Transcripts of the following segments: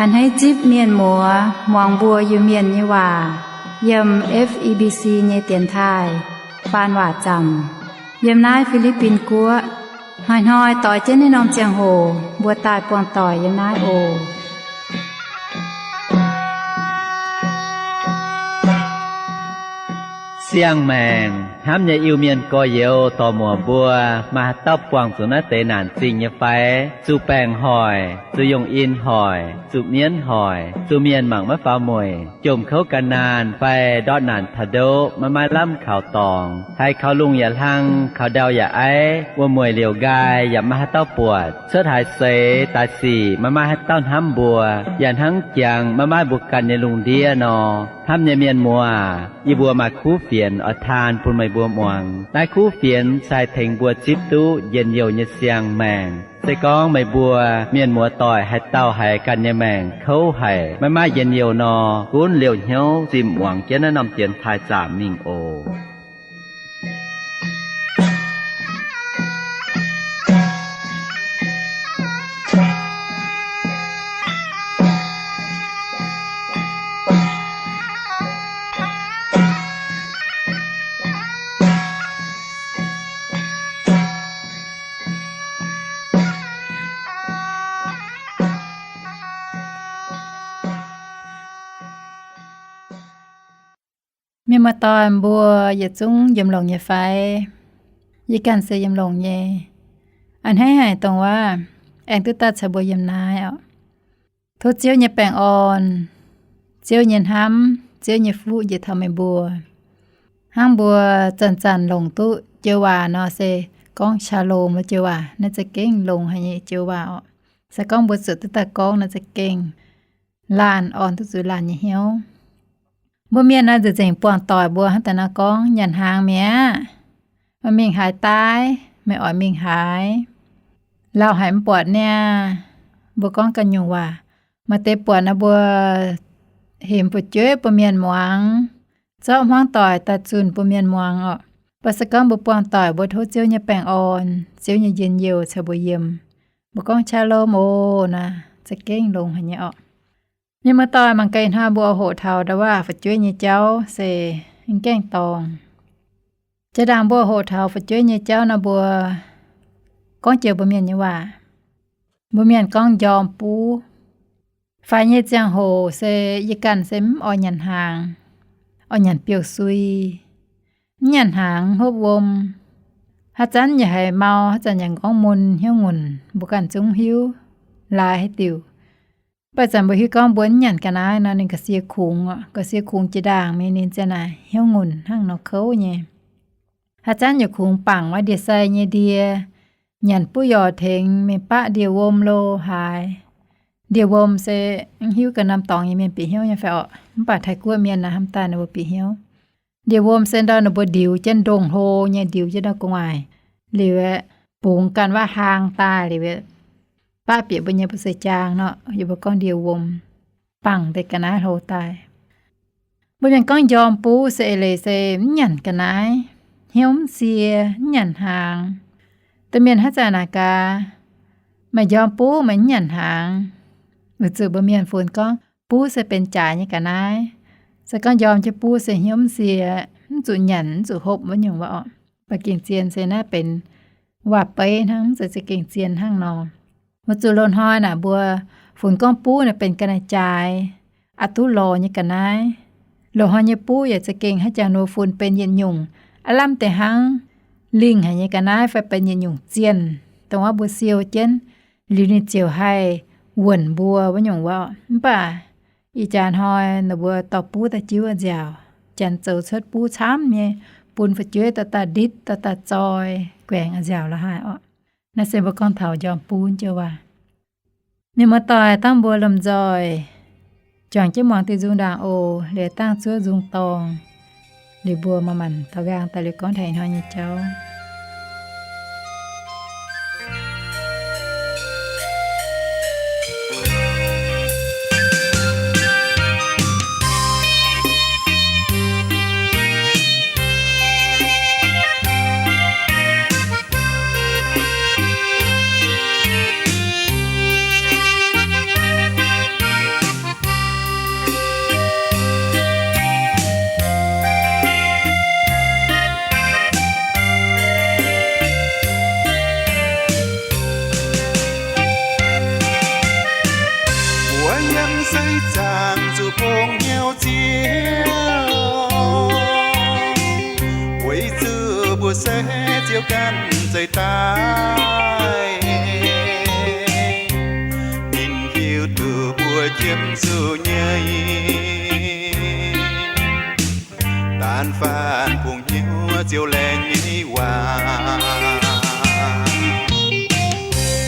A'hneiv zipv mienh muoz muangx mbuo Iu-Mienh nyei waac yiem F E B C nyei dienx taaih faan waac zaamc yiem naaiv Fi^li^bin Guoqv. Hnoi-hnoi doix jienv naaiv norm ziangh hoc mbuo daaih buangh doic yiem naaiv oc. Siang-maengc hnamv nyei Iu-Mienh gorx-youz dorc-muoc mbuo, maaih haaix dauh buangh zuqc naaiv deix naanc zingh nyei fai? Zuqc baengc hoic, zuqc yungh in hoic, zuqc mienv hoic, zuqc mienh mangc maiv faaux mueic, jomc kouv gan naanh fai ndortv naanc taux ndoqv maiv maaih lamh kaux dorngx, haiz kaux lungh yaac hlang, kaux ndau yaac aiv, wuom-mueic liouc nqaai yaac maiv maaih haaix dauh buatc, cuotv haaix seix daaih sic maiv maaih haaix dauh hnamv mbuo, yaac hnangv jangx maiv maaih mbuo ganh nyei lungh ndiev nor. Hnamv nyei mienh muoz, yie mbuo maaih kuv fienx oix taan bun meih mbuo muangx. Naaiv kuv fienx se haih tengx mbuo zipv duqv njien-youh nyei siang-maengc. Se gorngv meih mbuo mienh muoz doic haaix dauh haiz ganh nyei maengc kouv haic, maiv maaih njien-youh nor, gunv liouh hnyouv zinh muangx jienv naaiv norm dienx taaih zaamc mingh oc. Mienh muoz-doic mbuo yietc zungv yiem longx nyei fai? Yie ganh se yiem longx nyei. A'hneiv haic dongh waac aengx duqv daaih caux mbuo yiem naaiv oc. Tov Ziouv nyei baengh orn, Ziouv nyei hnamv, Ziouv nyei fuqv njiec taux meih mbuo. Hnangv mbuo zanc-zanc longc duqv joux waac nor se gorngv shalom joux waac, naaiv za'gengh longx haic nyei joux waac oc. Se gorngv mbuo zuotc duqv daaih gorngv naaiv za'gengh laanh orn duqv zuqc laanh nyei hnyouv. Mbuo mienh naaiv nzengc-nzengc buangh doic mbuo hnangv daaih nor gorngv, nyanc hnaangx mi'aqv, meih mingh haaix daaih, meih oix mingh haaix, lauh haic mv buatc niaa. Mbuo gorngv ganh nyungc waac, maaih deix buatc naaiv mbuo hemx fu'jueiv bun mienh muangx, zorqv hmuangv doic daaih zunh bun mienh muangx oc. Mv baac se gorngv mbuo buangh doic mbuo tov Ziouv nyei baengh orn, Ziouv nyei njien-youh caux mbuo yiem, mbuo gorngv shalom oc naaic, za'gengh longx haic nyei oc. Mienh muoz-doic, mangc gaax ih hnoi mbuo hoqc taux ndau waac fu'jueiv nyei jauv se mv gaengh dorngc. Jiex ndaangc mbuo hoqc taux fu'jueiv nyei jauv nor mbuo gorngv jiex mbuo mienh nyei waac. Mbuo mienh gorngv njorm buv. Faix nyei ziangh hoc se yie ganh se mv oix nyanc hnaangx, oix nyanc biouv sui. Mv nyanc hnaangx hopv wuom. Haaix zanc yaac haiz mau, haaix zanc yaac nqorngv mun hnyouv ngunc, mbuo ganh zungv hiuv laaix haaix diuc. Mv baac zanc mbuo hiuv gorngv mbuo mv nyanc ga'naaiv nor, ninh ga'sie kungx oc. Ga'sie kungx jiex ndaangc mingh ninh ziang naaic hnyouv ngunc hnangv nor kouv nyei. Haaix zanc yaac kungx bangc wuov ndie-sai nyei ndie, nyanc buov yorc tengx mingh baqv ndie-wuom lo haaix. Ndie-wuom se mv hiuv ga'naaiv norm dorngx nyei mienh bieqc hnyouv nyei fai orqc? Mv baac Taiv-Guoqv mienh naaic hnamv daaih ninh mbuo bieqc hnyouv. Ndie-wuom se ndau ninh mbuo ndiux jienv ndongh hlo nyei, ndiux jienv ndau gu'nguaaic liuz aeqv, bungx ganh waav-haang daaih liuz aeqv, baqv bieqc mbuo nyei buoz-seix jaang nor, yie mbuo gorngv ndie-wuom, bangc deix ga'naaiv hlo daaih. Mbuo mienh gorngv njorm buv se eix leiz se mv nyanc ga'naaiv, hnyouv mv sie, mv nyanc hnaangx. Domh mienh haaix zanc naaic gaax, meih njorm buv meih mv nyanc hnaangx? Weic zuqc mbuo mienh funx gorngv buv se benx jaaix nyei ga'naaiv. Se gorngv njorm jienv buv se hnyouv mv sie, mv zuqc nyanc mv zuqc hopv wuov nyungc waac orqc. Ba'gengh zien se naaiv benx waac-beiv hnangv, mv zeiz za'gengh zien hnangv nor. Weic zuqc loz-hnoi naaic mbuo funx gorngv buv naaic benx ga'naaiv jaaix, aqc duqv lorz nyei ga'naaiv. Loz-hnoi nyei buv yaac za'gengh haaix jangx nor funx benx yietc nyungc aav lamh deix hnangv lingh haic nyei ga'naaiv fai benx yietc nyungc zienh, dongh wuov mbuo siou jienv liuz ninh ziouc haih wuonc mbuo wuov nyungc waac. Mv baac ih jaax hnoi ninh mbuo dorh buv daaih jiuv nziaauc, janx zoux cuotv buv camv nyei, bun fu'jueiv dorh daaih nditv, dorh daaih zoi, guaengx nziaauc la'haaix orqc. Naaiv se mbuo gorngv taux njorm buv joux waac. Mienh muoz-doic, dangh mbuo lomh nzoih juangc jienv muangx diuh nzung ndaangc oc. Liuz dangh zuov nzung dorngh, liuz mbuo manc-manc taux nqaang daaih liuz gorngv taux ih hnoi nyei jauv. se ziouc ganh zeiz daaih. Ninh hiuv duqv mbuo qiemx zuqc nyei. Daanv faanh bungx hnyouv ziouc laengz nyei waac.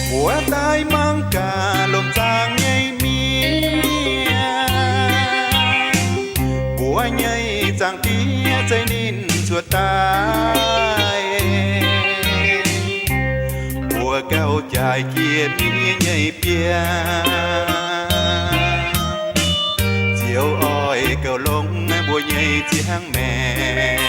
Mbuo daaih mangc gaax lomh nzangc nyei mienh. Mbuo nyei Zaangc Diex zeiz ninh cuotv daaih. Mbuo gauh jaaix jiex mienh nyei biaa, ziouc oix gauh longx mbuo nyei ziangh maengc.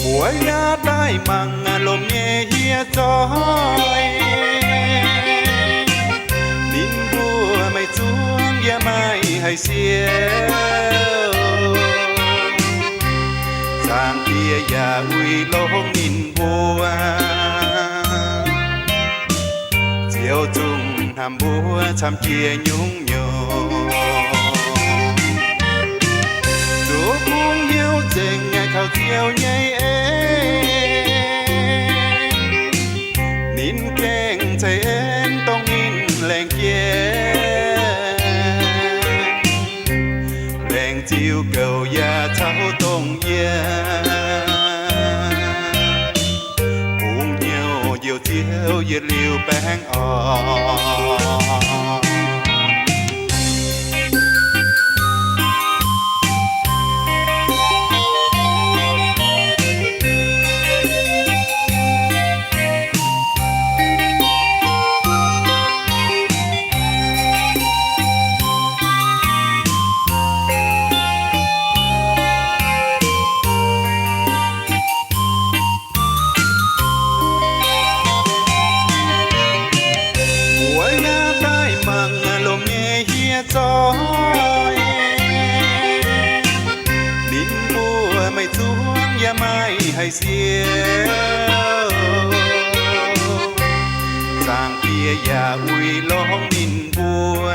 Mbuo yaac daaih mangc lomh nyei hieh zoih. Ninh mbuo maiv zuangx yaac maiv haih siou. Zaangc Diex yaac uix longx ninh mbuo, ziouc zungv hnamv mbuo camv jiex nyungc-nyungc. Zuov bungx hnyouv nzengc kaux Ziouv nyei en. Ninh gengh ceix en dongh ninh laengz jienv. Laengz ziux gouv yaac caux dongh yie. Bungx hnyouv njoux Ziouv yietc liuz baengh orn. Mbuo yaac daaih mangc lomh nyei hieh zoih. Ninh mbuo maiv zuangx yaac maiv haih siou. Zaangc Diex yaac uix longx ninh mbuo,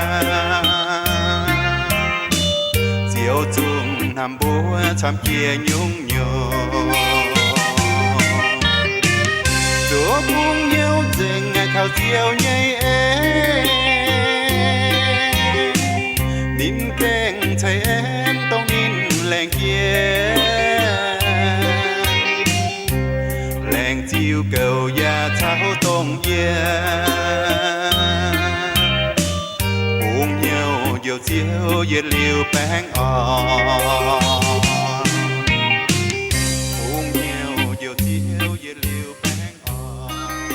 ziouc zungv hnamv mbuo camv jiex nyungc-nyungc. Zuov bungx hnyouv nzengc kaux Ziouv nyei en. Ninh gengh ceix en dongh ninh laengz jienv. Laengz ziux gouv yaac caux dongh yie. Bungx hnyouv njoux Ziouv yietc liuz baengh orn. Bungx hnyouv njoux Ziouv yietc liuz baengh orn.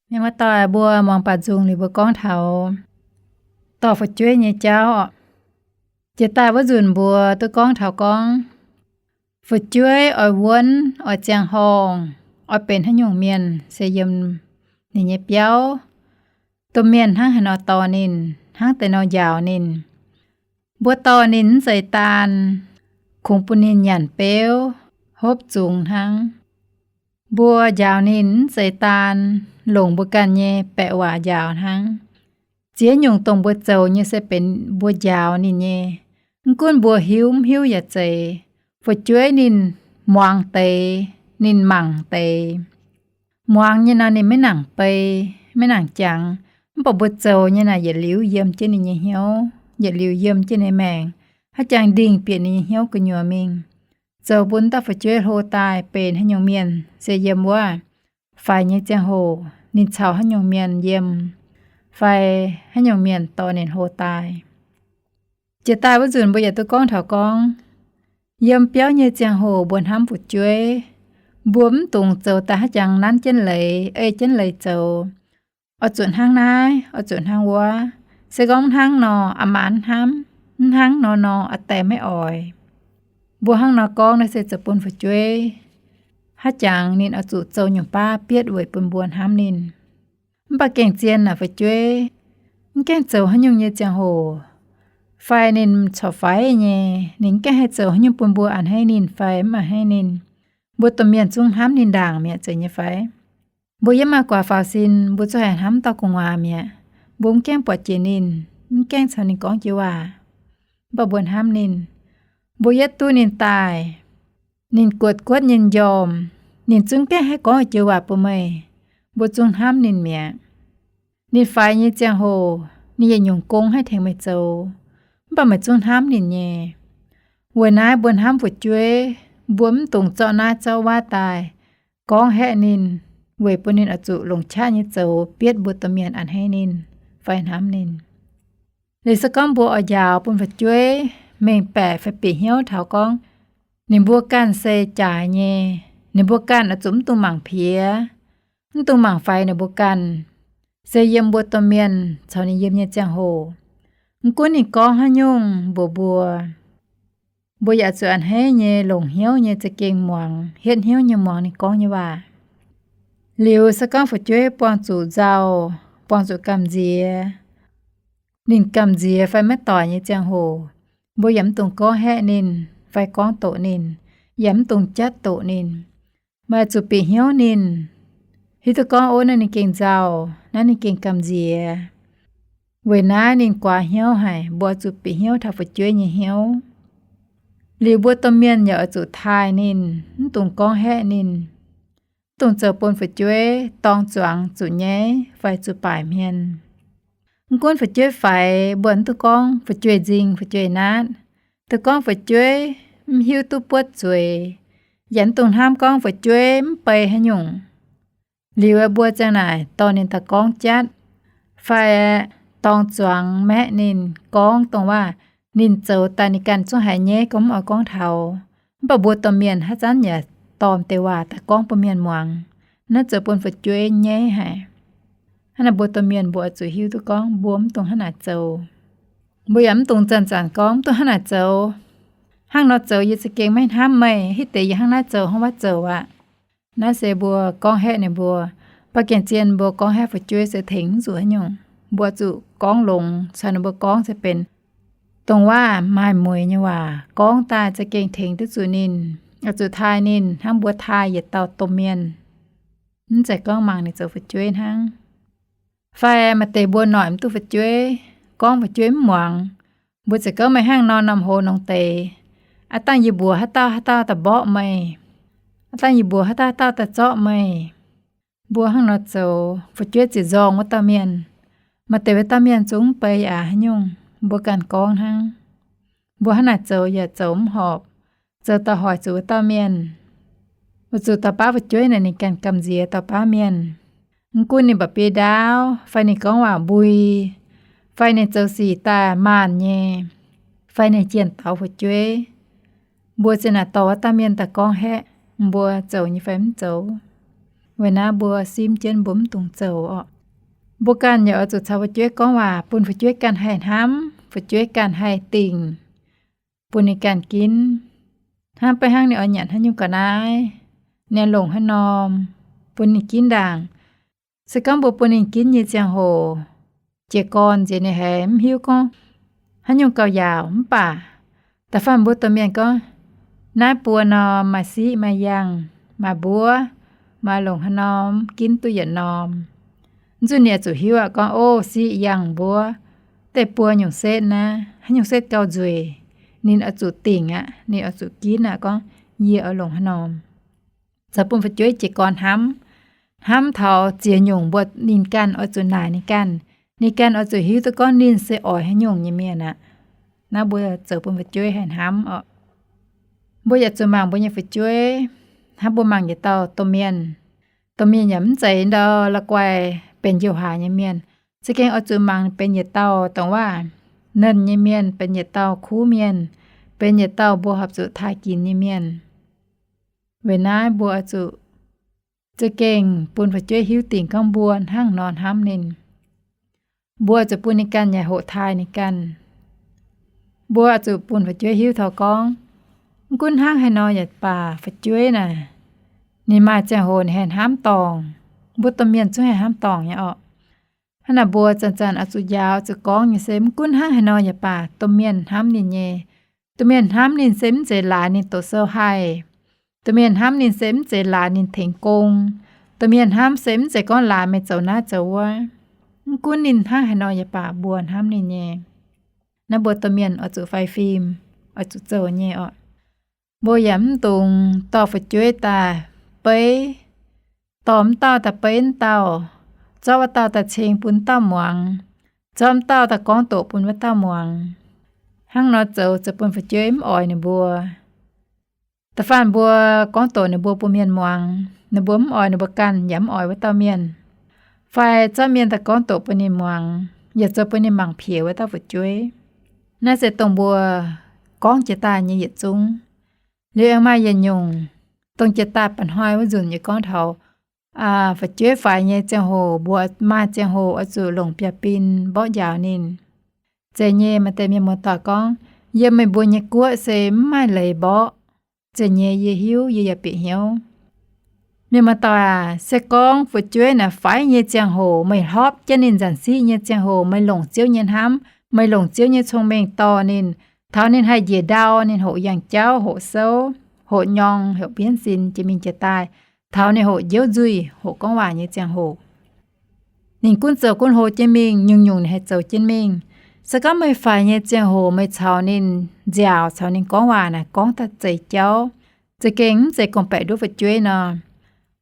Mienh muoz-doic mbuo muangx baac nzung liuz mbuo gorngv taux dorh fu'jueiv nyei jauv oc. Jiex daaih wuov nzunc mbuo duqv gorngv taux gorngv fu'jueiv oix wuonv, oix ziangh horngh, oix benx haaix nyungc mienh se yiem ninh nyei biauv. Domh mienh hnangv haaix nor dorh ninh, hnangv deix nor njaaux ninh. Mbuo dorh ninh mv zeiz daan kungx bun ninh nyanc beuv hopv zungx hnangv. Mbuo njaaux ninh mv zeiz daan longc mbuo ganh nyei baeqc waac njaaux hnangv. Ziex nyungc dongh mbuo zoux nyei se benx mbuo njaaux ninh nyei. Mv gunv mbuo hiuv mv hiuv yaac zeiz. Fu'jueiv ninh muangx deix, ninh mangc deix. Muangx nyei nor ninh maiv nangc bei, maiv nangc jangx. Mv baac mbuo zoux nyei naaic yietc liuz yiem jienv ninh nyei hnyouv, yietc liuz yiem jienv ninh maengc, haaix jangx ndingh bieqc ninh nyei hnyouv gu'nyuoz mingh. Zoux bun dauh fu'jueiv hlo daaih benx haaix nyungc mienh se yiem wuov, faix nyei ziangh hoc ninh caux haaix nyungc mienh yiem, fai haaix nyungc mienh dorh ninh hlo daaih. Jiex daaih wuov nzunc mbuo yaac duqv gorngv taux gorngv, yiem biauv nyei ziangh hoc mbuo hnamv fu'jueiv, mbuo mv dungx zoux daaih haaix jangx nanv jienv leiz, ei jienv leiz zoux. Oix zuqc hnangv naaiv, oix zuqc hnangv wuov. Se gorngv hnangv nor, aa maa mv hnamv, mv hnangv nor nor, aa die maiv oix. Mbuo hnangv nor gorngv naaiv se zoux bun fu'jueiv haaix jangx ninh oix zuqc zoux nyungc baav bietv weic bun mbuo hnamv ninh. Mv baac gengh zien naaic fu'jueiv mv gaengh zoux haaix nyungc nyei ziangh hoc, fai ninh corc faix nyei, ninh mv gaengh haih zoux haaix nyungc bun mbuo a'hneiv ninh fai mv a'hneiv ninh, mbuo domh mienh zungv hnamv ninh ndaangc mi'aqv, zeiz nyei fai? Mbuo yiem maaih guaax faaux sin, mbuo zungv haih hnamv dauh gu'nguaaz mi'aqv. Mbuo mv gaengh buatc jiex ninh, mv gaengh caux ninh gorngv jiex waac, mv baac mbuo hnamv ninh. Mbuo yietv duqv ninh daaih, ninh guotc guotv nyei njormh, ninh zungv gaengh haih gorngv joux waac bun meih, mbuo zungv hnamv ninh mi'aqv. Ninh faix nyei ziangh hoc, ninh yietc nyungc gong haih tengx meih zoux, mv baac meih zungv hnamv ninh nyei. Weic naaiv mbuo hnamv fu'jueiv, mbuo mv dungx zorqv naaiv zorqv wuov daaih gorngv haeqv ninh, weic bun ninh oix zuqc longc qaqv nyei zoux bietv mbuo domh mienh a'hneiv ninh fai hnamv ninh. Liuz se gorngv mbuo oix njaaux bun fu'jueiv mengh baeqc fai bieqc hnyouv taux gorngv ninh mbuo ganh se jaaix nyei, ninh mbuo ganh oix zuqc mv dungx mangc piex, mv dungx mangc faix ninh mbuo ganh, se yiem mbuo domh mienh caux ninh yiem nyei ziangh hoc, mv gunv ninh gorngv haaix nyungc mbuox mbuo, mbuo yaac zuqc a'hneiv nyei, longc hnyouv nyei za'gengh muangx, hietv hnyouv nyei muangx ninh gorngv nyei waac. Liuz se gorngv fu'jueiv buangh zuqc nzauh, buangh zuqc gamh nziex, ninh gamh nziex fai maiv doic nyei ziangh hoc, mbuo yaac mv dungx gorngv haeqv ninh fai gorngv doqc ninh, yaac mv dungx jatv doqc ninh. Meih zuqc bieqc hnyouv ninh, hiuv duqv gorngv, ov, naaiv ninh gengh nzauh, naaiv ninh gengh gamh nziex. Weic naaiv ninh guaax hnyouv haic, mbuo zuqc bieqc hnyouv taux fu'jueiv nyei hnyouv. Liuz mbuo domh mienh yaac oix zuqc taaih ninh, mv dungx gorngv haeqv ninh, mv dungx zoux bun fu'jueiv dorng zuangx zuqc nyaiv fai zuqc baaic hmien. Mv gunv fu'jueiv faix, mbuo mv duqv gorngv fu'jueiv nzing, fu'jueiv naatv, duqv gorngv fu'jueiv mv hiuv duqv buotv zueiz, yaac mv dungx hnamv gorngv fu'jueiv mv bei haaix nyungc. Liuz mbuo ziang naaic dorh ninh daaih gorngv jatv, fai dorng zuangx maeqv ninh gorngv dongh waac ninh zoux daaih ninh ganh zungv haiz nyaiv gorngv mv oix gorngv taux. Mv baac mbuo domh mienh haaix zanc yaac dorh deix waac daaih gorngv bun mienh muangx, naaiv zoux bun fu'jueiv nyaiv haic. Hnangv naaic mbuo domh mienh mbuo oix zuqc hiuv duqv gorngv mbuo mv dungx hnangv naaic zoux. Mbuo yaac mv dungx zanc-zanc gorngv mv dungx hnangv naaic zoux. Hnangv nor zoux yie za'gengh maiv hnamv meih, hitv deix yie hnangv naaiv zoux hnangv wuov zoux aqv. Naaiv se mbuo gorngv haeqv ninh mbuo. Ba'gaengh zien mbuo gorngv haeqv fu'jueiv se tengx mv zuqc haaix nyungc. Mbuo zuqc gorngv longx caux ninh mbuo gorngv se benx dongh waac maaih mueiz nyei waac gorngv daaih za'gengh tengx duqv zuqc ninh, oix zuqc taaih ninh hnangv mbuo taaih yietc dauh domh mienh, mv zeiz gorngv mangc ninh zoux fu'jueiv hnangv. Fai maaih deix mbuo noic mv duqv fu'jueiv, gorngv fu'jueiv mv muangx, mbuo ziouc gorngv, meih hnangv nor norm hoz nongx deix, aav dangh yie mbuox haaix dauh haaix dauh daaih mborqv meih, aav dangh yie mbuox haaix dauh haaix dauh daaih zorqv meih. Mbuo hnangv nor zoux, fu'jueiv ziouc nzorng wuov dauh mienh. Maaih deix wuov dauh mienh zungv mv bei aqv haaix nyungc, mbuo ganh gorngv hnangv. Mbuo hnangv naaic zoux yaac zoux mv horpc, zoux daaih hoic zuqc wuov dauh mienh. Weic zuqc dauh baav fu'jueiv naaic ninh ganh gamh nziex dauh baav mienh. Mv gunv ninh mba'biei ndaauv, fai ninh gorngv waac mbui, fai ninh zoux sic daaih maanh nyei, fai ninh jienh daux fu'jueiv, mbuo ziouc naaic dorh wuov dauh mienh daaih gorngv haeqv mbuo zoux nyei fai mv zoux. Weic naaiv mbuo simv jienv mbuo mv dungx zoux orqc. Mbuo ganh yaac oix zuqc caux fu'jueiv gorngv waac bun fu'jueiv ganh haih hnamv, fu'jueiv ganh haih dingc, bun ninh ganh ginv. Hnangv beiv hnangv ninh oix nyanc haaix nyungc ga'naaiv, ninh longc haaix norm, bun ninh ginv ndaangc. Se gorngv mbuo bun ninh ginv nyei ziangh hoc, jiez gorn nziex ninh haiz mv hiuv gorngv haaix nyungc gauh yaauc. Mv baac da'faanh mbuo domh mienh gorngv, naaiv buo norm maaih siqv maaih yangh, maaih mbuov, maaih longc haaix norm ginv duqv yietc norm. Mv zuqc ninh oix zuqc hiuv aqv gorngv, ov, siqv yangh mbuov, deix buo nyungc setv naaiv, haaix nyungc setv gauh nzueic, ninh oix zuqc dingc aqv, ninh oix zuqc ginv aqv gorngv, yie oix longc haaix norm. Zoux bun fu'jueiv jiez gorn hnamv, hnamv taux ziex nyungc mbuo ninh ganh oix zuqc naaic ninh ganh, ninh ganh oix zuqc hiuv duqv gorngv ninh se oix haaix nyungc nyei mienh aqv. Naaiv mbuo zoux bun fu'jueiv haih hnamv orqc. Mbuo yaac zuqc mangc mbuo nyei fu'jueiv. Hnangv mbuo mangc yietc dauh domh mienh, domh mienh yaac mv zeiz ndau la'guaih benx njoux haaix nyei mienh. Za'gengh oix zuqc mangc benx yietc dauh dongh waac nernh nyei mienh, benx yietc dauh kuv mienh, benx yietc dauh mbuo horpc zuqc taaih ginx nyei mienh. Weic naaiv mbuo oix zuqc za'gengh bun fu'jueiv hiuv dingc gorngv mbuo hnangv nor hnamv ninh. Mbuo zuqc bun ninh ganh yaac hoqc taaih ninh ganh. Mbuo zuqc bun fu'jueiv hiuv taux gorngv, mv gunv hnangv haaix nor yaac baac, fu'jueiv naaic, ninh maaih ziangh hoc ninh haih hnamv dorngc. Mbuo domh mienh zungv haih hnamv dorngc nyei orqc. Hnangv naaic mbuo zanc-zanc oix zuqc njaaux zuqc gorngv nyei se mv gunv hnangv haaix nor yaac baac, domh mienh hnamv ninh nyei. Domh mienh hnamv ninh se mv zeiz laaix ninh doqc sou haih. Domh mienh hnamv ninh se mv zeiz laaix ninh tengx gong. Domh mienh hnamv se mv zeiz gorngv laaix meih zoux naaiv zoux wuov. Mv gunv ninh hnangv haaix nor yaac baac mbuo hnamv ninh nyei. Naaiv mbuo domh mienh oix zuqc faix fim, oix zuqc zoux nyei oc. Mbuo yaac mv dungx dorh fu'jueiv daaih beiv, dorh wuov dauh daaih beiv wuov dauh, zorqv wuov dauh daaih ceng bun wuov dauh muangx, zorqv wuov dauh daaih gorngv doqc bun wuov dauh muangx. Hnangv nor zoux, zoux bun fu'jueiv mv oix ninh mbuo. Da'faanh mbuo gorngv doqc ninh mbuo bun mienh muangx, ninh mbuo mv oix ninh mbuo ganh yaac mv oix wuov dauh mienh. Fai zorqv mienh daaih gorngv doqc bun ninh muangx, yaac zoux bun ninh mangc piex wuov dauh fu'jueiv. Naaiv se dongh mbuo gorngv jiex daaih nyei yietc zungv. Liuz aengx maaih yietc nyungc, dongh jiex daaih mba'hnoi wuov nzunc yie gorngv taux fu'jueiv faix nyei ziangh hoc, mbuo maaih ziangh hoc oix zuqc longc biaav-bin mborqv njaaux ninh. Zeiz nyei. Maaih deix mienh muoz-doic gorngv, yiem meih mbuo nyei guoqv se mv maaih leiz mborqv. Zeiz nyei, yie hiuv, yie yaac bieqc hnyouv. Mienh muoz-doic aac, se gorngv fu'jueiv naaic faix nyei ziangh hoc, meih hlorpv jienv ninh nzanc siqv nyei ziangh hoc, meih longc Ziouv nyei hnamv, meih longc Ziouv nyei cong-mengh dorh ninh, taux ninh haih njiec ndau, ninh hoqc yangh jauv, hoqc souv, hoqc nyorng, hoqc bienv sin, jiex mingh jiex daaih, taux ninh hoqc njiouv nzuih, hoqc gorngv waac nyei ziangh hoc, ninh gunv zoux gunv hlo jienv mingh, nyungc-nyungc ninh haih zoux jienv mingh. Se gorngv meih faix nyei ziangh hoc meih caux ninh nziaauc, caux ninh gorngv waac naaic gorngv daaih zeix jauv, za'gengh mv zeiz gorngv-baeqc nduov fu'jueiv nor,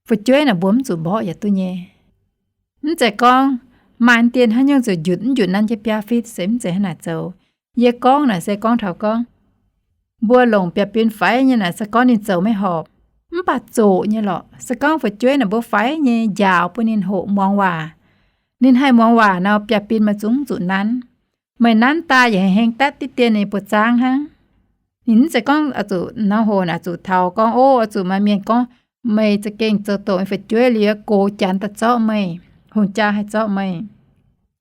fu'jueiv naaic mbuo mv zuqc mborqv yaac duqv nyei. Mv zeiz gorngv maaih dien haaix nyungc zuqc njutc mv njutc nanv jienv biaa fitv se mv zeiz hnangv naaic zoux. Yie gorngv naaic se gorngv taux gorngv mbuo longc biaav-bin faix nyei naaic, se gorngv ninh zoux maiv horpc, mv baac zoqc nyei lorqc. Se gorngv fu'jueiv naaic mbuo faix nyei njaaux bun ninh hoqc muangx waac, ninh haih muangx waac nor, biaav-bin maaih zungv zuqc nanv. Meih nanv daaih yaac heng heng datv diqv dien ninh buoz-zaangv hnangv. Ninh mv zeiz gorngv oix zuqc nor hoc naaic zuqc taux gorngv, o, oix zuqc maaih mienh gorngv meih za'gengh zoux doqc meih fu'jueiv liuz gox janx daaih zorqv meih, hungh jaa haih zorqv meih.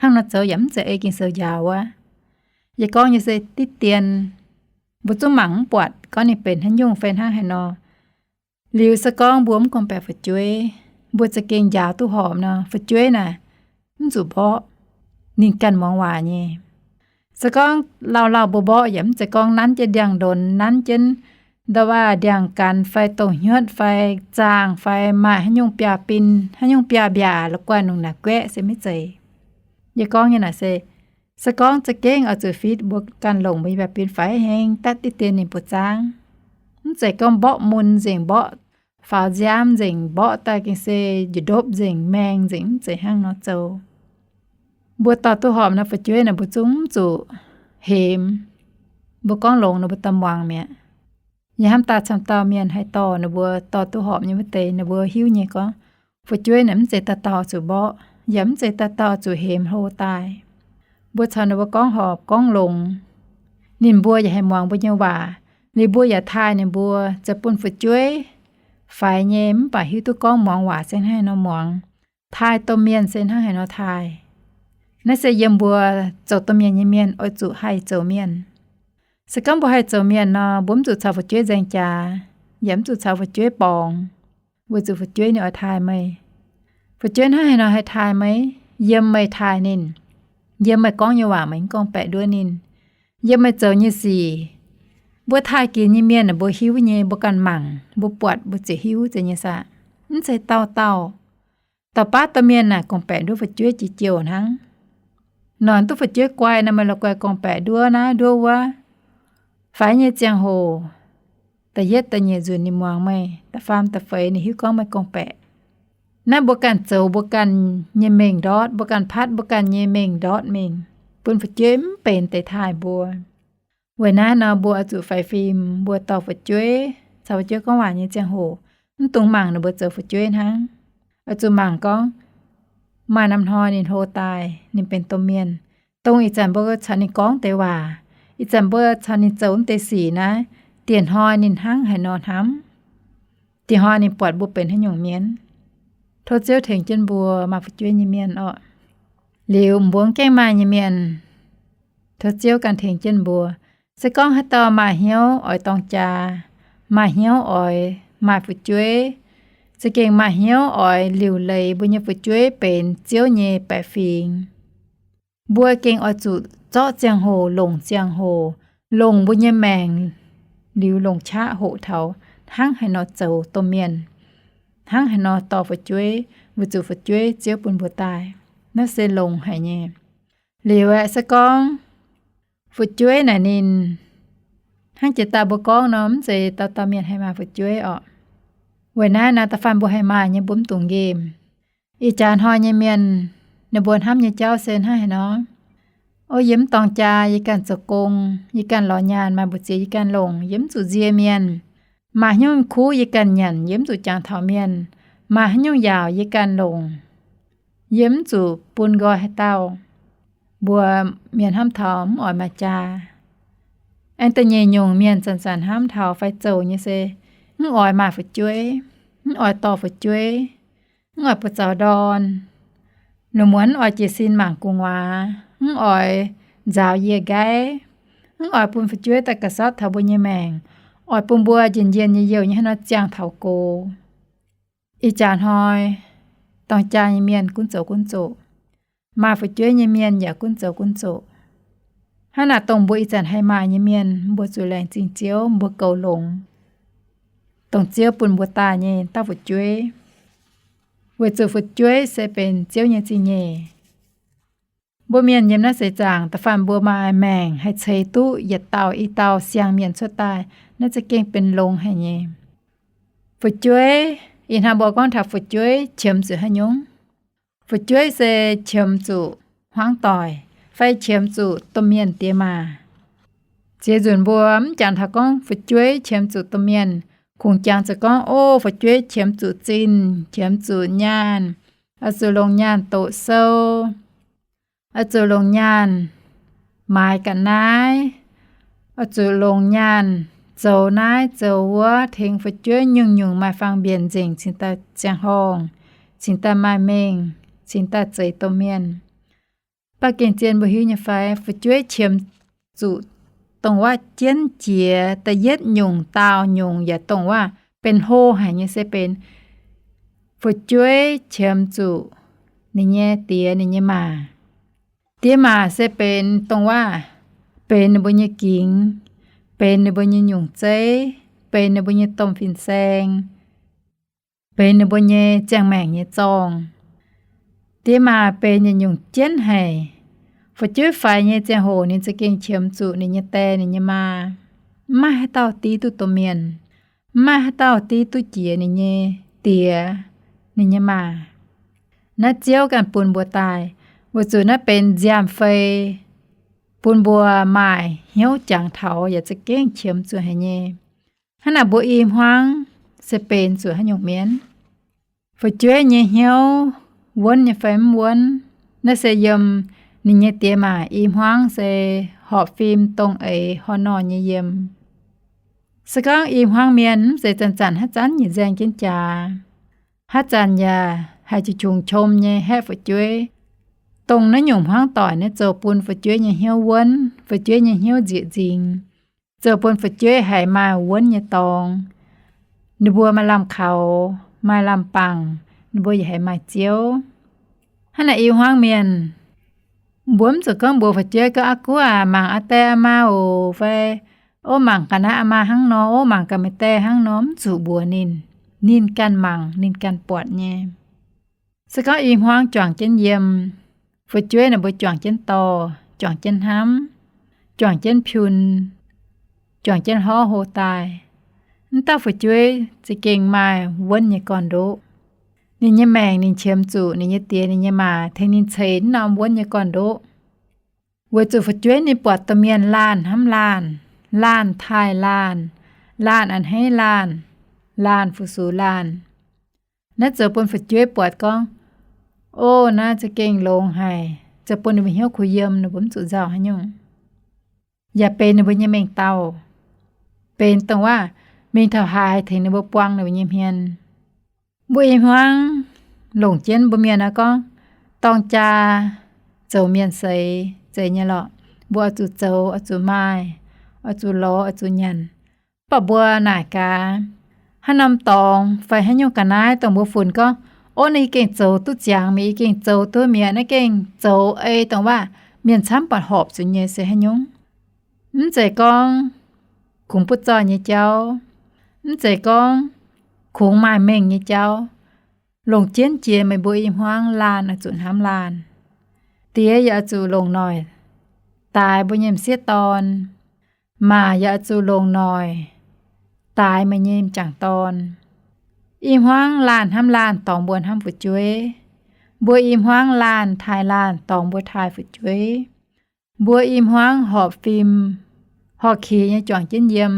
Hnangv nor zoux yaac mv zeiz ei Ging-Sou njaaux wuov. Yie gorngv nyei se diqv dien, mbuo zungv mangc mv buatc gorngv ninh benx haaix nyungc fai hnangv haaix nor. Liuz se gorngv mbuo mv gorngv-baeqc fu'jueiv, mbuo za'gengh njaaux duqv horpc nor, fu'jueiv naaic mv zuqc mborqv. Ninh ganh muangx waac nyei. Se gorngv lauh lauh mbuo mborqv yaac mv zeiz gorngv nanv jienv ndiangx-ndonx, nanv jienv nda'waav ndiangx-gaanx fai dongh hnyuotv fai zaangh fai maaih haaix nyungc biaav-bin, haaix nyungc biaav-mbiaac la'guaih nungx naaic guaeqv se maiv zeiz. Yie gorngv nyei naaic se, se gorngv za'gengh oix zuqc fitv, mbuo ganh longc mbuo nyei biaav-bin faix heng datv diqv dien ninh buoz-zaangv. Mv zeiz gorngv mborqv mun nzengc, mborqv faaux nziaamv nzengc, mborqv daaih gengh se njiec ndopv nzengc, maeng nzengc, mv zeiz hnangv nor zoux. Mbuo dorh duqv horpc nor, fu'jueiv naaic mbuo zungv mv zuqc hemx. Mbuo gorngv longx nor mbuo daaih muangx mi'aqv. Yie hnamv daaih camv dauh mienh haih dorh ninh mbuo dorh duqv horpc nyei wuov deix, ninh mbuo hiuv nyei gorngv, fu'jueiv naaic mv zeiz dauh dauh zuqc mborqv, yaac mv zeiz dauh dauh zuqc hemx hlo daaih. Mbuo caux ninh mbuo gorngv horpc gorngv longx, ninh mbuo yaac haih muangx mbuo nyei waac. Liuz mbuo yaac taaih ninh mbuo, zoux bun fu'jueiv faix nyei mv baac hiuv duqv gorngv muangx waac se hnangv haaix nor muangx, taaih domh mienh se hnangv haaix nor taaih. Naaiv se yiem mbuo zoux domh mienh nyei mienh oix zuqc haih zoux mienh. Se gorngv mbuo haih zoux mienh nor, mbuo mv zuqc caux fu'jueiv nzaeng jaax, yaac mv zuqc caux fu'jueiv borngz, weic zuqc fu'jueiv ninh oix taaih meih. Fu'jueiv hnangv haaix nor haih taaih meih? Yiem meih taaih ninh. Yiem meih gorngv nyei waac meih mv gorngv-baeqc nduov ninh. Yiem meih zoux nyei sic. Mbuo taaih ginx nyei mienh naaic mbuo hiuv nyei, mbuo ganh mangc, mbuo buatc, mbuo ziouc hiuv zeiz nyei saah? Mv zeiz dauh dauh. Dauh baav domh mienh naaic gorngv-baeqc nduov fu'jueiv jiex jouh hnangv. Noic duqv fu'jueiv guai nor, meih la'guaih gorngv-baeqc nduov naaiv nduov wuov. Faix nyei ziangh hoc, da'yietv da'nyeic nzunc ninh muangx meih, da'faam da'feix ninh hiuv gorngv meih gorngv-baeqc. Naaiv mbuo ganh zoux mbuo ganh nyei mengh ndortv, mbuo ganh patv mbuo ganh nyei mengh ndortv mingh, bun fu'jueiv mv benx deix taaih mbuo. Weic naaiv nor mbuo oix zuqc faix fim, mbuo dorh fu'jueiv, caux fu'jueiv gorngv waac nyei ziangh hoc, mv dungx mangc ninh mbuo zoux fu'jueiv hnangv. Oix zuqc mangc gorngv maaih norm hnoi ninh hlo daaih, ninh benx domh mienh, dongh ih zanc mbuo caux ninh gorngv deix waac, ih zanc mbuo caux ninh zoux mv deix sic naaiv, dieh hnoi ninh hnangv haaix nor hnamv, dieh hnoi ninh buatc mbuo benx haaix nyungc mienh. Tov Ziouv tengx jienv mbuo maaih fu'jueiv nyei mienh orqc. Liuz mbuo mv gaengh maaih nyei mienh, tov Ziouv ganh tengx jienv mbuo. Se gorngv haaix dauh maaih hnyouv oix dorng jaax, maaih hnyouv oix maaih fu'jueiv, za'gengh maaih hnyouv oix liuc leiz mbuo nyei fu'jueiv benx Ziouv nyei baeqc fingx, mbuo gengh oix zuqc zorqv ziangh hoc, longc ziangh hoc, longc mbuo nyei maengc, liuz longc qaqv hoqc taux hnangv haaix nor zoux domh mienh, hnangv haaix nor dorh fu'jueiv, weic zuqc fu'jueiv Ziouv bun mbuo daaih. Naaiv se longx haic nyei. Liuz aeqv, se gorngv fu'jueiv naaic ninh Hnangv jiex daaih mbuo gorngv nor, mv zeiz dauh dauh mienh haih maaih fu'jueiv orqc. Weic naaiv naaic, da'faanh mbuo haih maaih nyei mbuo mv dungx nqemh. Ih jaax hnoi nyei mienh, ninh mbuo hnamv nyei jauv se hnangv haaix nor. O, yie mv dorng jaa, yie ganh zoux gong, yie ganh lorz nyaanh, maaih mbu'ziex yie ganh longc, yie mv zuqc nzie mienh. Maaih haaix nyungc kuv yie ganh nyanc, yie mv zuqc jangx taux mienh. Maaih haaix nyungc yaauc yie ganh longc, yie mv zuqc bun nqoi haaix dauh. Mbuo mienh hnamv taux mv oix maaih jaa. Aengx da'nyeic nyungc mienh zanc-zanc hnamv taux fai zoux nyei se, mv oix maaih fu'jueiv, mv oix dorh fu'jueiv, mv oix buoz-zaux ndorn, lungh muonz mv oix jiez sin mangc gu'nguaaz, mv oix nzaaux yie nqaiv, mv oix bun fu'jueiv daaih ga'sortv taux mbuo nyei maengc, oix bun mbuo njien-njien nyei youh nyei hnangv nor ziangh taux gox. Ih jaax hnoi, dorng jaa nyei mienh gunv zoux gunv zoqc, maaih fu'jueiv nyei mienh yaac gunv zoux gunv zoqc. Hnangv naaic, dongh mbuo ih zanc haih maaih nyei mienh, mbuo zuqc laengz zingh Ziouv, mbuo goux longx dongh Ziouv bun mbuo daaih nyei dauh fu'jueiv, weic zuqc fu'jueiv se benx Ziouv nyei zingh nyeic. Mbuo mienh yiem naaiv seix zaangc, da'faanh mbuo maaih maengc haih ceix duqv yietc dauh i dauh siang-mienh cuotv daaih, naaiv za'gengh benx longx haic nyei. Fu'jueiv, ih hnoi mbuo gorngv taux fu'jueiv qiemx zuqc haaix nyungc? Fu'jueiv se qiemx zuqc hmuangv doic fai qiemx zuqc domh mienh diex maac. Ziex nzunc mbuo mv jangx taux gorngv fu'jueiv qiemx zuqc domh mienh, kungx jangx zuqc gorngv, o, fu'jueiv qiemx zuqc zinh, qiemx zuqc nyaanh, oix zuqc longc nyaanh doqc sou, oix zuqc longc nyaanh maaiz ga'naaiv, oix zuqc longc nyaanh zoux naaiv zoux wuov, tengx fu'jueiv nyungc-nyungc maaih fang mbienc nzengc cingx daaih ziangh horngh, cingx daaih maaih mengh, cingx daaih zeix domh mienh. Baac gengh zien mbuo hiuv nyei fai, fu'jueiv qiemx zuqc dongh wuov jienv jiex da'yietv nyungc daauh nyungc yaac dongh wuov benx hlo haic nyei se benx fu'jueiv qiemx zuqc ninh nyei diex ninh nyei maa. Diex maa se benx dongh wuov, benx ninh mbuo nyei gingx, benx ninh mbuo nyei nyungc zeiv, benx ninh mbuo nyei domh fin-saeng, benx ninh mbuo nyei ziangh maengc nyei zorngh. Diex maa benx nyungc-nyungc jienv haic. Fu'jueiv faix nyei ziangh hoc ninh za'gengh qiemx zuqc ninh nyei die ninh nyei maa. Mv maaih haaix dauh div duqv domh mienh. Mv maaih haaix dauh div duqv jiex ninh nyei diex, ninh nyei maa. Naaiv Ziouv ganh bun mbuo daaih, weic zuqc naaiv benx nziaamv-fei, bun mbuo maaih hnyouv jangx taux yaac za'gengh qiemx zuqc haic nyei. Hnangv naaic mbuo i hmuangv se benx zuqc haaix nyungc mienh? Fu'jueiv nyei hnyouv wuonv nyei fai mv wuonv, naaiv se yiem ninh nyei diex maac i hmuangv se horpc fim dongh eix horh nor nyei yiem. Se gorngv i hmuangv mienh mv zeiz zanc-zanc haaix zanc nyic nzaeng jienv jaax, haaix zanc yaac haih qungx-qungx qom nyei haeqv fu'jueiv. Dongh naaiv nyungc hmuangv doic naaiv zoux bun fu'jueiv nyei hnyouv wuonv, fu'jueiv nyei hnyouv nzieqc nzingx, zoux bun fu'jueiv haiz maaih wuonv nyei dorngx. Ninh mbuo maaih lamh kaux, maaih lamh bangc, ninh mbuo yaac haiz maaih Ziouv. Hnangv naaic i hmuangv mienh, mbuo mv zuqc gorngv mbuox fu'jueiv gorngv, Aa guv aac, mangc aa die aa maa oc, fai, Ov, mangc gaax naaiv aa maa hnangv nor, ov, mangc gaax meih die hnangv nor, mv zuqc mbuox ninh. Ninh ganh mangc, ninh ganh buatc nyei. Se gorngv i hmuangv juangc jienv yiem, fu'jueiv ninh mbuo juangc jienv dorh, juangc jienv hnamv, juangc jienv piun, juangc jienv hlorv hlo daaih, mv dauh fu'jueiv za'gengh maaih wuonv nyei gorn-ndoqv. Ninh nyei maengc ninh qiemx zuqc ninh nyei diex ninh nyei maa tengx ninh ceix naaiv norm wuonv nyei gorn-ndoqv. Weic zuqc fu'jueiv ninh buatc domh mienh laanh hnamv laanh, laanh taaih laanh, laanh a'hneiv laanh, laanh fu-sux laanh. Naaiv zoux bun fu'jueiv buatc gorngv, Ov, naaiv za'gengh longx haic, zoux bun ninh mbuo hnyouv kuh yiem, ninh mbuo mv zuqc nzauh haaix nyungc. Yaac benx ninh mbuo nyei mengh dauh, benx dongh waac mingh taux haaix tengx ninh mbuo buang ninh mbuo nyei hmien. Mbuo i hmuangv longc jienv mbuo mienh aqv gorngv, dorng jaa zoux mienh seix zeiz nyei lorqc. Mbuo oix zuqc zoux, oix zuqc maaih, oix zuqc lorz, oix zuqc nyanc. Mv baac mbuo naaic gaax, haaix norm dorngx fai haaix nyungc ga'naaiv dongh mbuo funx gorngv, Ov, naaiv yie gengh zoux duqv ziangx mi'aqv, yie gengh zoux duqv mi'aqv, naaiv gengh zoux ei dongh waac mienh camv buatc horpc zuqc nyei se haaix nyungc? Mv zeiz gorngv kungx butv zoih nyei jauv, mv zeiz gorngv kungx maaih mengh nyei jauv. Longc jienv jiex meih mbuo i hmuangv laanh oix zuqc hnamv laanh. Diex yaac oix zuqc longc noic daaix mbuo nyei m'sieqv dorn. Maac yaac zuqc longc noic daaix meih nyei m'jangc dorn. I hmuangv laanh hnamv laanh dorngx mbuo hnamv fu'jueiv. Mbuo i hmuangv laanh taaih laanh dorngx mbuo taaih fu'jueiv. Mbuo i hmuangv horpc fim, horpc qiex nyei juangc jienv yiem,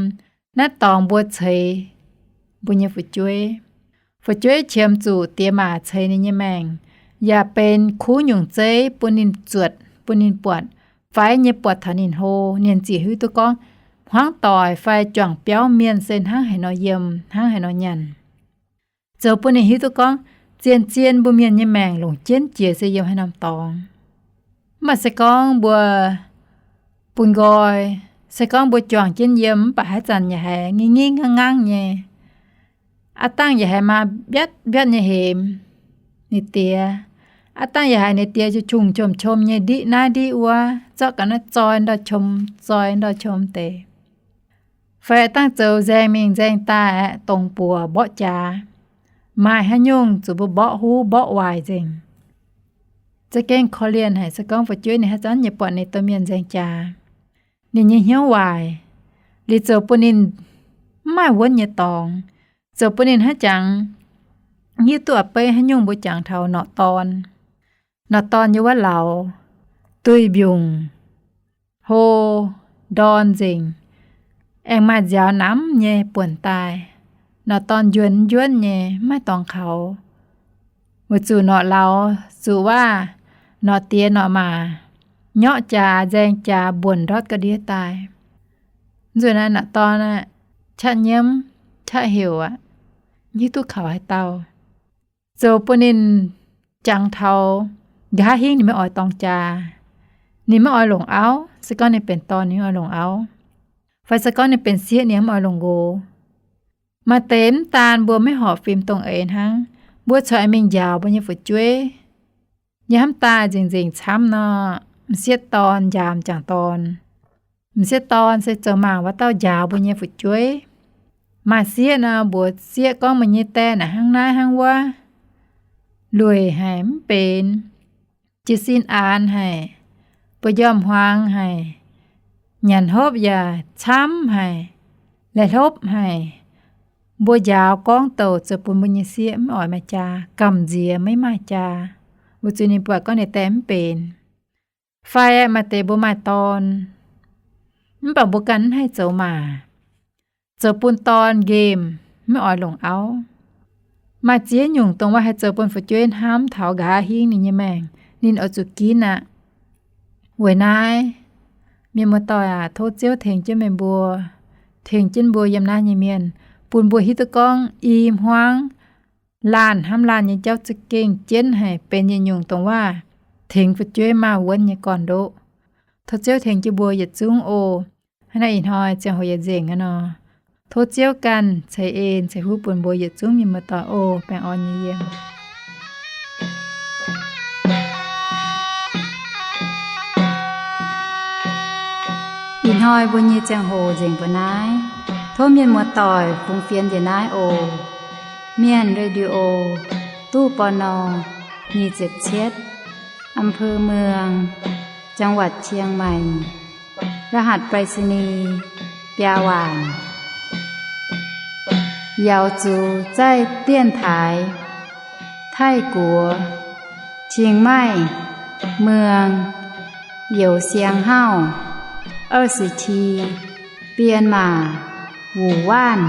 naaiv dorngx mbuo ceix mbuo nyei fu'jueiv. Fu'jueiv qiemx zuqc diex maac ceix ninh nyei maengc, yaac benx kuv nyungc zeiv bun ninh zuotc, bun ninh buatc, fai nyei buatc taux ninh hlo, ninh zic hiuv duqv gorngv hmuangv doic fai juangc biauv mienh se hnangv haaix nor yiem, hnangv haaix nor nyanc. Zoux bun ninh hiuv duqv gorngv zien-zien mbuo mienh nyei maengc longc jienv jiex se yiem haaix norm dorngx. Mv baac se gorngv mbuo bun nqoi, se gorngv mbuo juangc jienv yiem mv baac haaix zanc yaac haiz ngingv ngingv nganv nganv nyei. Aav dangh yaac haiz maa mbiatv mbiatv nyei hemx ninh diex. Aav dangh yaac haiz ninh diex qungx qomx qom nyei ndiqv naaiv ndiqv wuov, zorqv ga'naaiv zoi ndau qom, zoi ndau qom deix. Fai aav dangh zoux nzaeng mingh nzaeng daaih aeqv, dongz buoc mborqv jaax. Maaih haaix nyungc zuqc mbuo mborqv huv mborqv waaic nzengc. Za'gengh korv-lienh haic, se gorngv fu'jueiv ninh haaix zanc nyei buatc ninh domh mienh nzaeng jaax, ninh nyei hnyouv waaic, liuz zoux bun ninh mv maaih wuonv nyei dorngx, zoux bun ninh hnangv jangx hiuv duqv a'beiv haaix nyungc mbuo jangx taux norqc dorn. Norqc dorn yiem wuov lauz, duih mbiungc, hlo, ndorn nzengc, aengx maaih nziaaux namv nyei buonc daaih. Norqc dorn njuonx njuonv nyei, mv maaih dorngx kaux. Weic zuqc norqc lauz zuqc waav, norqc diex norqc maac nyorqv jaax nzaeng jaax mbuonx ndortv ga'ndiev daaih. Nzuqc naaiv norqc dorn aqv, qaqv nyiemv, qaqv heuc aqv, hiuv duqv kaux haaix dauh. Zoux bun ninh jangx taux nqa'haav hingv ninh maiv oix dorng jaax, ninh maiv oix longc auv. Se gorngv ninh benx dorn, ninh maiv oix longc auv, fai se gorngv ninh benx sieqv, ninh maiv oix longc nqox. Maaih deix mv daan mbuo maiv horpc fim dongh eix hnangv, mbuo corc mingh njaaux mbuo nyei fu'jueiv. Yie hnamv daaih nzengc-nzengc camv nor, m'sieqv dorn njaaux m'jangc dorn. M'sieqv dorn se zoux mangc wuov dauh njaaux mbuo nyei fu'jueiv. Maaih sieqv nor, mbuox sieqv gorngv, meih nyei die naaic hnangv naaiv hnangv wuov, lueic haic, mv benx, jiez sin aanx haic, buoz-njormh hmuangx haic, nyanc hopv yaac camv haic, laih hlopv haic. Mbuo njaaux gorngv douc zoux bun mbuo nyei sieqv mv oix maaih jaa, gamh nziex maiv maaih jaa, weic zuqc ninh buatc gorngv ninh die mv benx. Fai maaih deix mbuo maaih dorn, mv baac mbuo ganh mv haih zoux maac, zoux bun dorn nqemh, maiv oix longc auv. Maaih ziex nyungc dongh wuov haih zoux bun fu'jueiv hnamv taux nqa'haav hingv ninh nyei maengc, ninh oix zuqc ginv aqv. Weic naaiv, mienh muoz-doic aac, tov Ziouv tengx jienv meih mbuo, tengx jienv mbuo yiem naaiv nyei mienh, bun mbuo hiuv duqv gorngv i hmuangv laanh hnamv laanh nyei jauv za'gengh jienv haic, benx yietc nyungc dongh waac tengx fu'jueiv maaih wuonv nyei gorn-ndoqv. Tov Ziouv tengx jienv mbuo yietc zungv oc. Hnangv naaiv ih hnoi ziangh hoc yietc nzengc aqv nor, tov Ziouv ganh ceix en ceix fuqv bun mbuo yietc zungv mienh muoz-doic oc. Baengh orn nyei yiem. Ih hnoi mbuo nyei ziangh hoc nzengc mbuo naaiv. Tov mienh muoz-doic fungx fienx njiec naaiv oc. Mienh Radio, ตู้ ปณ. nyic ziepc cietv, อำเภอเมือง จังหวัดเชียงใหม่ รหัสไปรษณีย์ biaa waanc. Yaux zuqc zaih dienx taaix Taiv-Guoqv, Chiang Mai, Muang, Youz Siang Hauv, 二十七, Bienh Maac, Wuc Waanv.